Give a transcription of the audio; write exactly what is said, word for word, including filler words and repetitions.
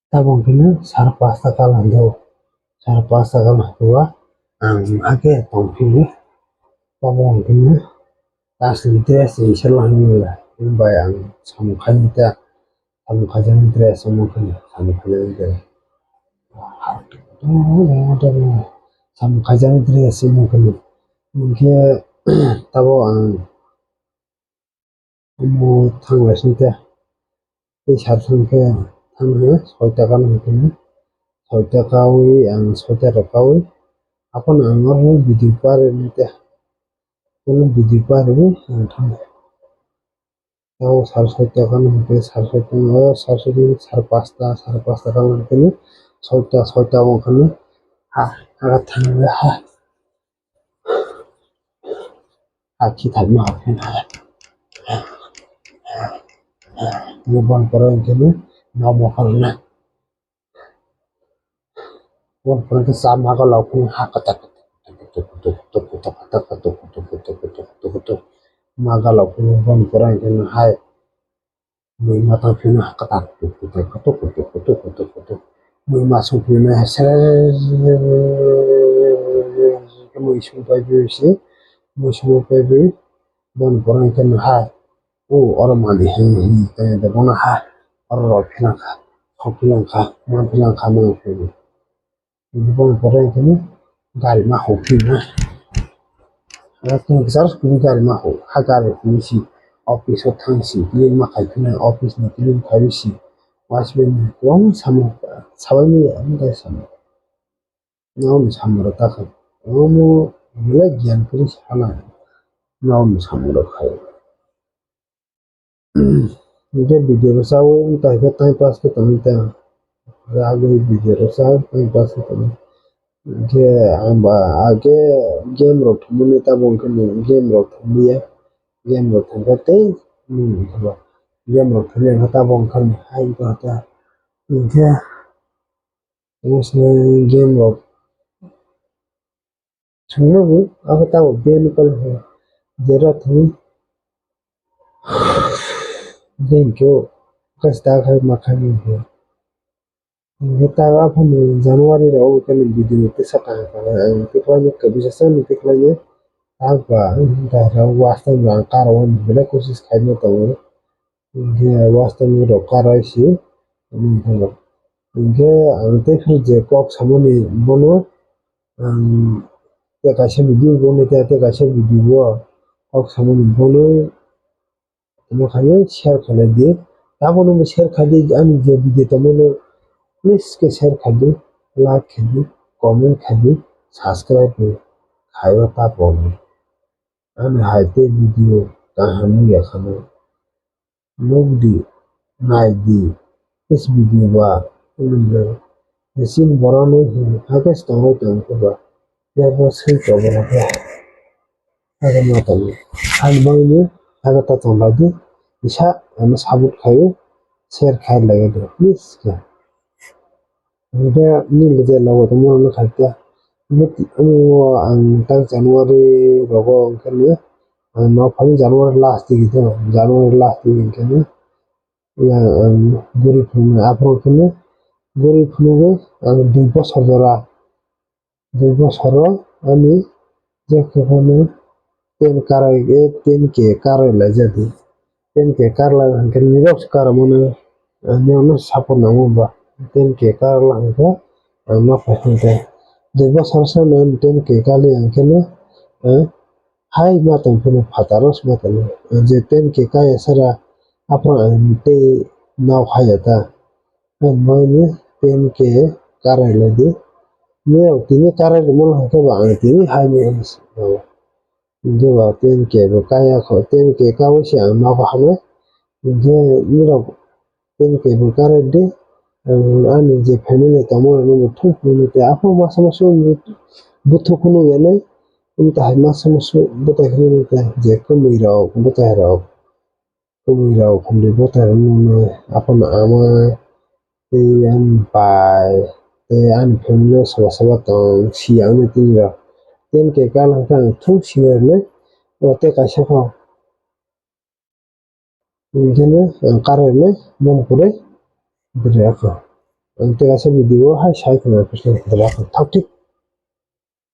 Tabok hwnkhe sar pasta kalan do. Sar pasta kalan hwnkhe ang hakhe tongphio. Tabok hwnkhe kasni dress se selai hinwi bai ang samung khaini ta. Samung khaijani dress omo khe samung khaijani dress. Samung khaijani dress se omo khe. Hwnkhe tabok ang omo thanglaising ta. Tei sar thang khe thang hwnkhe soita kalan hwnkhe soita kaui ang soita rok kaui. Aphano ang oro video pari nai ta. Omo video pariui ang thang. Tamo sar soita kalan hwnkhe sar soita o sar soita sar pasta sar pasta kalan hwnkhe soita soita wngkha ha ha thang ha. Hakhe thangma hakhe na. Ni bon poro hwnkhe ni nomo phalna. Bon poro hwnkhe chama golok phano ha kwtak kwtuk ma golok phano bon poro hwnkhe no hai. Mui ma tang phino kwtal kutuk kutuk kutuk kutuk kutuk kutuk. Mui ma song phino sere mui song pai phio se mui song pai phio. Bon borok hwnkhe no hai o oro mani hai hai bono hai oro rok philangkha sok philangkha man philangkha man philangkha. Bini borok hwnkhe gari ma huphi na. Aro tini kisa kwrwi gari ma hu, ha gari huphi si office o thang si clean ma khai phina office ni clean khai si. Waismani kwbangma samung sabai manya wng tei samung. Nokni samung rok ta khai omo belai giyan kwrwi sana nokni samung rok khai. Hingke video rwchao wngkha hingke time pass khe tongwi ta. Agwi video rwchao time pass khe tongwi. Hingke ang ba age game rok thumui tamo hingke nwng game rok thumliya. Game rok thangkhe tei nwng game rok thumliya hingke tamo hingke nwng hai wngkha ta. Hingke omo swngwi game rok. Chwngnogo abo tabok biyani kol hwnwi jera thangwi tei hinkhe o kaisa da khai ma khai hinkhe. Hinkhe ta aphano January rok hinkhe video tisa kaham kaham ang tei khlainai kwbisa chani tei khlainai. Takba hinkhe watch time rok ang karwi belai kosis khaima tongo. Hinkhe watch time rok karai se hinkhe ang tei phuru je kok samani bono. Ang tei kaisa video bo nai tei kaisa video o kok samani bono tamo khaino share khainai di. Tabono share khai di ani je video tongmano please khe share khai di, like khai di, comment khai di, subscribe bo khaiba ta pogdi. Ani hai tei video kaham wngya khano. Nukdi, naidi, S B B ba, hwnwi chini borokno hwn, hakhe se tongwi tongkhe ba, yakno swi tongmani khe, hakhe ma tongo. Ani bagwino hakhe ta tonglaidi, kisa ano support khaio, share khai laiyo, please khe. Hingke nini je logo tongma rok no khaikhe, omo ang tak January rogo hingke no ang nok phai January last digi to, January last digi hingke no ang guri phunuknai aphuru hingke no guri phunugwi ang dui bosor jora, dui bosoro ani je khe phano ten karai, ten K karai laijadi. Ten K karla hingke nirok se karmano, ani ano support nango ba. Ten K karla hingke ang nok phai hingke dui bosor se no ten K kali hingke no, eh, hai ma tong phano phataro se ma tong je ten K kaya sara aphano ang tei nok haya ta. Ang mai ni ten K karai lai di. Nirok tini karai rwmani hingke ba ang tini hai ni. Hingke ba ten K bo kaya kho, ten K kaui se ang nogo hano. Hingke nirok ten K bo karwi di, ang ani je family tongma rok no bo thung phunuknai tei aphuru masa masa buthuk phunukya nai, wng tahai masa masa bwtai phunuknai tei je kwmwi rok bwtai rok, kwmwi rok hwnwi bwtai rok nuknai aphano ama tei ani pai tei ani family o sobo sobo tong si ya wngwi tini rok ten K kal hwnkhe ang thung sinai rwnai o tei kaisa kho. Hingkheno ang karwi mani mom kwrwi bwrwi ako. Ang tei kaisa video hai sai khna phisla bwrwi ako. Thok thik